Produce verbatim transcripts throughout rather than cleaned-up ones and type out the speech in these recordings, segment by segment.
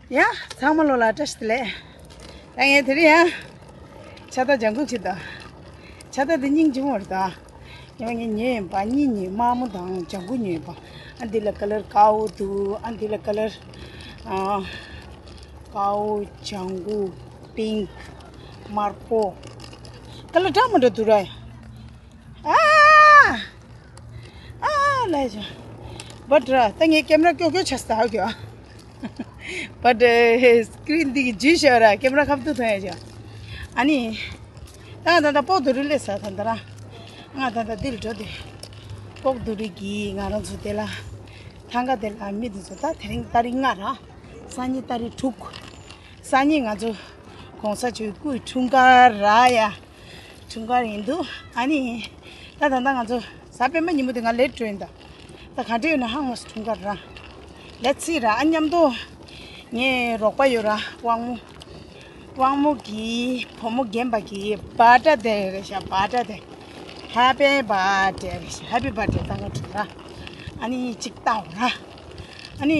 ཡ། ཚང་མ་ལོ་ལ་བཀྲ་ཤིས་བདེ་ལེགས། ད་ངས་དེ་རིང་ཡང་ཕྱག་རྟགས་ལྗང་གུ་ཅིག་དང་། ཕྱག་རྟགས་དེ་སྙིང་རྗེ་མོ་རེད་ད། ཡང་ངས་ཉོས་ཡིན་པ། གཉིས་ཉོས། དམར་མོ་དང་ལྗང་གུ་ཉོས་ཡིན་པ། ཨ་འདི་ལ་ཀ་ལར་དཀར་པོ་འདུག་ཨ་འདི་ལ་ཀ་ལར་ཨ་དཀར་པོ། ལྗང་གུ། པིང་། དམར་པོ། ཀ་ལར་འདྲ་མི་འདྲ་འདུག་ར། ཨ། ཨ་ལས་བྱུང་། བཊ་ར་ད་ངས་ཀེམ་ར་ཀྱོག་ཀྱོག་ཆགས་སོང་ད་ཀྱོ། བཊ་སི་ཀི་རིན་འདི་གི་འཇུས་ཤོར་ར། ཀེམ་ར་ཁ་ཐུག་ཐོན་ཡ་ཅོ། ཨ་ནི། ད་ང་ད་ལྟ་སྤོག་རྡོ་རི་སླེབས་ས། ད་ད་ར་ང་ད་ལྟ་འདི་ལ་འགྲོ་དེ། སྤོག་རྡོ་རི་གི་ང་རང་ཚོ་དེ་ལ་ཐང་ག་དེ་ལ་མི་དེ་ཚོ་ད་དེ་རིང་ཏ་རིག་ལྔ་ར། སང་ཉིན་ཏ་རིག་དྲུག་སང་ཉིན་ང་ཚོ་གོང་ས་མཆོག་སྐུའི་འཁྲུངས་སྐར་ར་ཡ། འཁྲུངས་སྐར་ཡིན་འདུག་ཨ་ནི། ད་ད་ལྟ་ང་ཚོ་གཟའ་སྤེན་པ་ཉིན་མོ་དེ་ང་ལེ་ཊི་འགྲོ་ཡིན་ད། ད་ག་འདྲ་ཡོད་ན་ཧང་ངོ་སུ་འཁྲུངས་སྐར་ར། ལེ་ཊི་སི་སི་ར། ཨ་མཉམ་དུ་ངའི་རོགས་པ་ཡོད་ར། དབང་མོ། དབང་མོ་གི་བུ་མོ་རྒན་པ་གི་བར་ཐི་ཌེ་རེད་ཤག་བར་ཐི་ཌེ། ཧེ་པི་བར་ཐི་ཌེ་རེད་ཤག་ཧེ་པི་བར་ཐི་ཌེ་ད་ང་འཁྲུངས་ར། ཨ་ནི་གཅིག་ལྟ་འོ་ར། ཨ་ནི།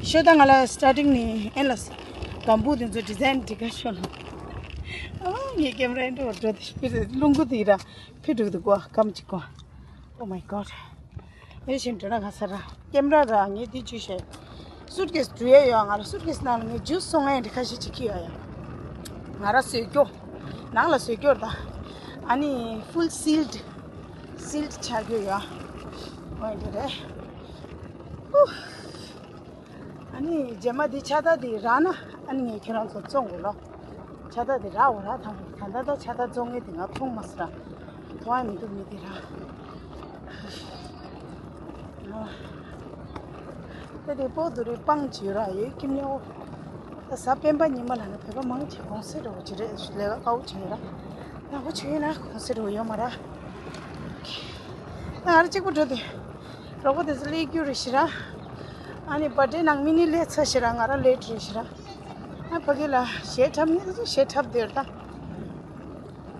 ཤོད་ད། ང་ལ་སི་ཊར་ཊིང་ནས་ཨེ་ལ་སྒམ་པོ་དེ་ཚོ་ཌི་ཛའིན་འགྲིག་ག་ཤོད་ལ། ཨ་ངའི་ཀེམ་ར་ཨེ་འགྲོ་འགྲོ་དེ་ཕི་རེ་རླུང་ཁུ་དེ་ར་ཕི་འགྲོ་དུ་གོ་གམ་ཅིག་གོ། Oh my god. ཨེ་ཤིན་འགྲོ་ན་ང་ས་ར་ཀེམ་ར་ར་ངས་དེ་ཅུ་ཤེ། སུཊ་ཀེ་སི་འགྲོ་ཡ་ཡོད། ང་ར་སུཊ་ཀེ་སི་ནང་ལ་ངས་ཇུས་སོང་ངས་འདི་ཁ་ཤས་ཅིག་ཁྱེར་ཡོད་ཡ། ང་ར་བཟོས་སྐྱོ། ནང་ལ་བཟོས་སྐྱོ་ར་ད། ཨ་ནི་ཕུལ་སིལ་ཌི། སིལ་ཌི་ཆགས་ཀྱི་ཡོད། འོ་འདི་རེད། ཧུ། ཨ་ནི་རྗེས་མ་འདི་ཕྱག་རྟགས་འདི་རག་ན་ཨ་ནི་ངས་ཁྱེད་རང་ཚོ་བཙོང་དགོས་ལོ། ཕྱག་རྟགས་འདི་རག་འོ་ར་ཐང་། ད་ལྟ་ད་ཕྱག་རྟགས་བཙོང་མཁན་དེ་ང་མཐོང་མ་སོང་ར། མཐོང་ཡ་མི་འདུག་མི་འདི་ར། ད་དེ་སྤོག་རྡོ་རི་སྤང་བྱེད་ར་ཡོད་ཀྱི་མེད་འོ། ད་གཟའ་སྤེན་པ་ཉི་མ་ལ་ནི་བོད་པ་མང་ཆེ་གུང་སེང་འགྲོ་གི་རེད། ལས་ཀ་དཀའ་བོ་བྱེད་ཡོད་ར། ནག་པོ་བྱེད་ཡོད་ན་གུང་སེང་འགྲོ་གི་ཡོད་མ་ར། ད་ང་ར་གཅིག་པུ་འགྲོ་དེ། རོགས་པ་དེ་ཚོ་སླེབས་རྒྱུ་རེད་ཤི་ར། ཨ་ནི་བར་ཐི་ཌེ་ནང་མི་ནི་སླེབས་ཚར་ཤི་ར། ང་ར་ལེ་ཊི་རེད་ཤི་ར། ཨ་ཕ་གི་ལ་གཞས་འཁྲབ་ནི་དེ་ཚོ་གཞས་འཁྲབ་བསྡད་ཡོད་ད།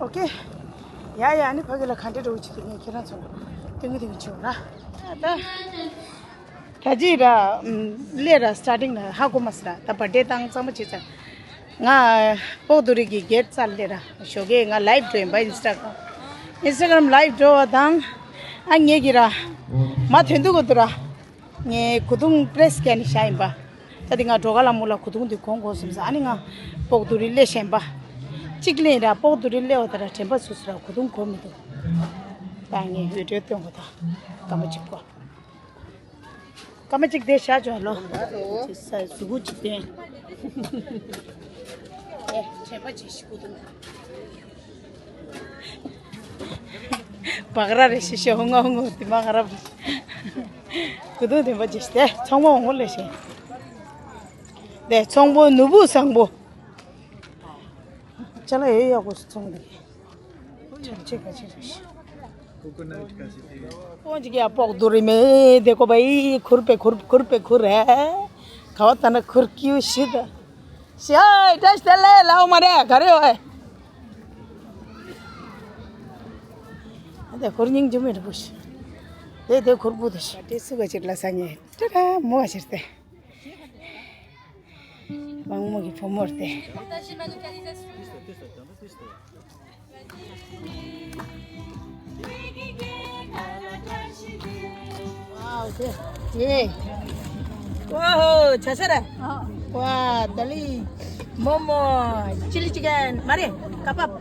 ཨོ་ཀེ། ཡ་ཡ། ཨ་ནི་ཕ་གི་ལ་ག་འདྲ་འགྲོ་གི་ཅི་དེ་ངས་ཁྱེད་རང་ཚོ་ལ་སྟོན་གི་དེ་གི་བྱེད་ར། ད་ད་ཅི་ར། སླེབས་ར་སི་ཊར་ཊིང་ལ་ཧ་གོ་མ་སོང་ར། ད་བར་ཐི་ཌེ་བཏང་གཙང་མ་བྱེད་ཚར། ང་སྤོག་རྡོ་རི་གི་གེ་ཊི་རྩར་སླེབས་ར། ཞོགས་ཀས་ང་ལའིབ་འགྲོ་ཡིན་པ། ཨིན་སི་ཊ་གྷ་རམ། ཨིན་སི་ཊ་གྷ་རམ་ལའིབ་འགྲོ་བ་དང་། ཨ་ངས་ཀྱི་ར། མ་ཐོན་དུས་གོ་དུ་ར། ངས་གོས་ཐུང་པི་རེ་སི་བརྒྱབ་ནས་བཞག་ཡིན་པ། ད་དེ་ང་འགྲོ་ཁ་ལ་མོ་ལ་གོས་ཐུང་དེ་གོན་དགོས་བསམ་ས། ཨ་ནི་ང་སྤོག་རྡོ་རི་སླེབས་ཤེས་ཡིན་པ། གཅིག་སླེབས་ར་སྤོག་རྡོ་རི་སླེབས་པ་ད་ར་དྲན་པ་ཟུག་སུ་ར་གོས་ཐུང་གོན་མི་འདུག་ད་ངས་འོད་སྒྲོན་སྟོན་དགོས་ད། སྐར་མ་གཅིག་གོ། སྐར་མ་གཅིག་དེ་བཞག་ཆོག་ལོ། ཨ་ལོ། ས་གཟུགས་པོ་གཅིག་བསྟན། ཨེ་དྲན་པ་ཅིག་ཞིག་གོས་ཐུང་། བག་ར་རེ་ཤི་ཤོ་ངོ་ངོ་དེ་མ་ག་ར་རེ། གོས་ཐུང་དེ་མ་ཅི་སྟེ་ཚོང་པ་འོང་ལེ་ཤེ། དེ་ཚོང་པོ་ནུ་བུ་བཟང་པོ། ཅ་ལག་ཡོད་ཡག་པོ་ཚོང་དེ། ཅ་ལག་ཅི་ག་ཅི་རེ་ཤི། ཀོ་ཀོ་ནཊ་ག་ཅི་དེ། ཀོང་ཅི་གི་ཡ་སྤོག་རྡོ་རི་མེད་དེ་ཀོ་པ་ཡི་ཁུར་པེ་ཁུར་ཁུར་པེ་ཁུར་རེ། ག་བ་ད་ན་ཁུར་ཀིའུ་ཤི་ད། ཤི་ཨེ་བཀྲ་ཤིས་བདེ་ལེགས་ལའོ་མ་རེད་ག་རེ་ཨེ། ཨ་དེ་ཁོར་སྙིང་རྗེ་མེད་འགྲོ་བུ་ཤི། དེ་དེ་ཁོར་བུ་དེ་ཤི། དེ་སུ་ག་ཅིག་ལ་ས་ངེ་ཏྲ་ར་མོ་ག་ཅིག་སྟེ། དབང་མོ་གི་བུ་མོར་སྟེ། ཝའོ། དེ། དེ། ཝའོ། ཆ་ཆ་ར། ཝ། ད་ལི། མོ་མོ། ཅི་ལི་ཅི་ཀན། མ་རེད། ཀ་པབ།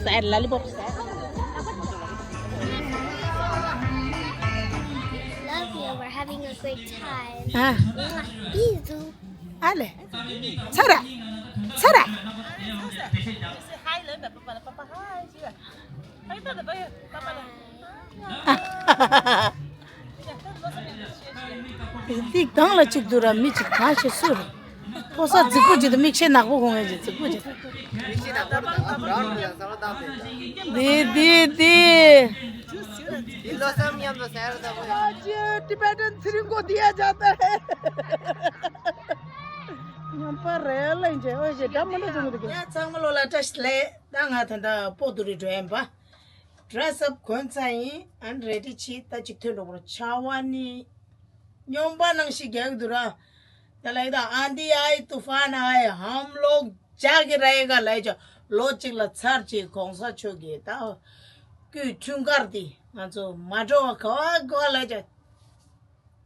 ཟེར། ལ་ལི་པོབ་ཟེར། Love you. We're having a great time. ཨ། ཨ་ལེ། ཚ་ར། ཚ་ར། འདི་གང་ལ་གཅིག་འདུག་ར། མི་གཅིག་གང་ཞིག་སུ་རེད། ཕོ་གསར་རྫིག་པོ་གཅིག་དང་མིག་ཤེལ་ནག་པོ་གོན་མཁན་གཅིག་རྫིག་པོ་གཅིག་འདི་འདི་འདི། ये लो सब यम तो सैर तो वो। आज ये टिबेटन थ्रिंगो दिया जाता है। ཉམས་པ་རེད་ལ་འཇལ་བ་ཞེ་དྲག་མི་འདྲ་བྱུང་འདུག་ཡ་ཚང་མ་ལོ་ལ་བཀྲ་ཤིས་བདེ་ལེགས། ད་ང་ད་ལྟ་སྤོག་རྡོ་རི་འགྲོ་ཡིན་པ། ཌི་རེ་སི་ཨབ་གོན་ཚར་ཡིན། ཨ་ནི་རེ་ཌི་བྱེད། ད་གཅིག་ཐོན་འགྲོ་བར་ཆ་བ་ནི། སྨྱོན་པ་ནང་བཞིན་རྒྱག་གི་འདུག་ར། ད་ལ་ཡི་ད་आंधी आई तूफान आए हम लोग जाग रहेगा ལབ་ཅོ། ལོ་གཅིག་ལ་ཚར་གཅིག་གོང་ས་མཆོག་གིས་ད་སྐུའི་འཁྲུངས་སྐར་འདི་ང་ཚོ་མ་འགྲོ་བ་ག་བ་ག་བ་ལབ་ཅོ།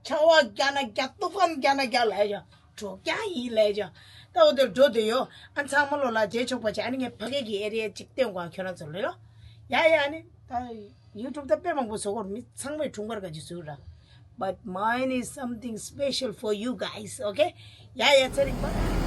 ཆར་པ་རྒྱག་ན་རྒྱག། ཏུ་ཧྥན་རྒྱག་ན་རྒྱག་ལབ་ཅོ། འགྲོ་རྒྱག་ཡིན་ལབ་ཅོ། ད་འོ་དེར་འགྲོ་བསྡད་ཡོད། ཨ་ཚང་མ་ལོ་ལ་རྗེས་ཆོག་པ་བྱས། ཨ་ནི་ངས་ཕ་གི་གི་ཨེ་རི་ཡ་གཅིག་སྟོན་གོ་ཁྱོད་རང་ཚོ་ལོས་ལོ། ཡ་ཡ་ཨ་ནི་ད་ཡུ་ཊུབ་ད་དཔེ་མང་པོ་བཟོ་གོ། མི་ཚང་མས་འཁྲུངས་སྐར་ག་ཅིག་བཟོས་ར། But mine is something special for you guys, okay? ཡ་ཡ་ཚེ་རིང་པ།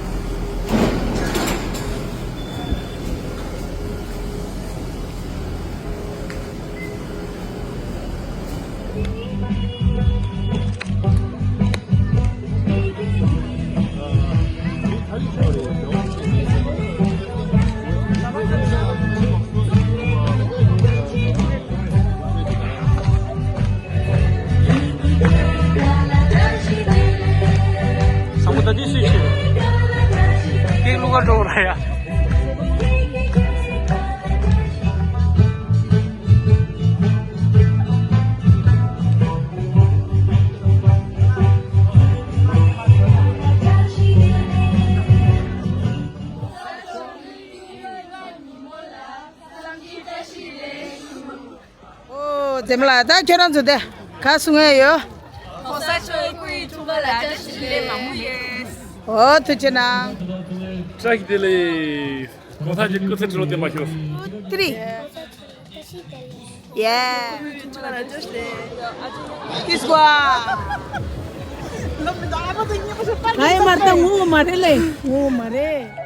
བཟང་པོ་ད་འདི་སུས་བྱས། ཀེག་བླུག་གར་འགྲོ་ར་ཡ། ཨོ་འཛེམ་ལ་ད་ཁྱོད་རང་ཚོ་དེ་ག་གསུང་ཡ་ཡོད། གོང་ས་མཆོག་སྐུའི་འཁྲུངས་སྐར་ལ་བཀྲ་ཤིས་བདེ་ལེགས་མང་པོ་ཡོད། ཨོ་ཐུགས་རྗེ་གནང་། བཀྲ་ཤིས་བདེ་ལེགས། གོང་ས་མཆོག་སྐུ་ཚེ་ཁྲི་ལོ་བརྟན་པ་ཤོག་ཏི་རི། ཡེ། ཏིས་ཀོ། ང་ཡི་མར་ད་ངུ་མ་རེད་ལེ། ངུ་མ་རེད།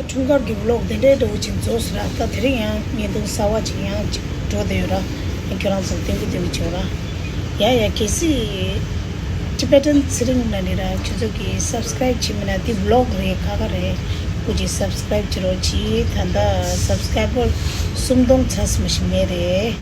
འཁྲུངས་སྐར་གྱི་ཝི་ལོག་དེ་འདྲའི་འདྲ་བོ་ཅིག་རྫོགས་སོང་ར། ད་དེ་རིང་ཡང་བརྙན་ཐུང་གསར་བ་ཅིག་ཡང་ཅིག་འགྲོ་བསྡད་ཡོད་ར། ཁྱོད་རང་ཚོར་སྟོན་གི་སྟོན་གི་བྱུང་ར། ཡ་ཡ། གལ་སྲིད་ཊི་བེ་ཊན་ཚེ་རིང་ལབ་ནི་ར་ཁྱོད་ཚོ་གིས་སབ་སི་ཀ་རའིབ་བྱས་མེད་ན། འདི་ཝི་ལོག་རེད། ཁ་ཁ་རེད། སྐུ་མཁྱེན་སབ་སི་ཀ་རའིབ་བྱེད་རོགས་གྱིས། ད་ལྟ་སབ་སི་ཀ་རའི་བར་སུམ་སྟོང་ཚར་སོང་ཞིག་མེད་རེད།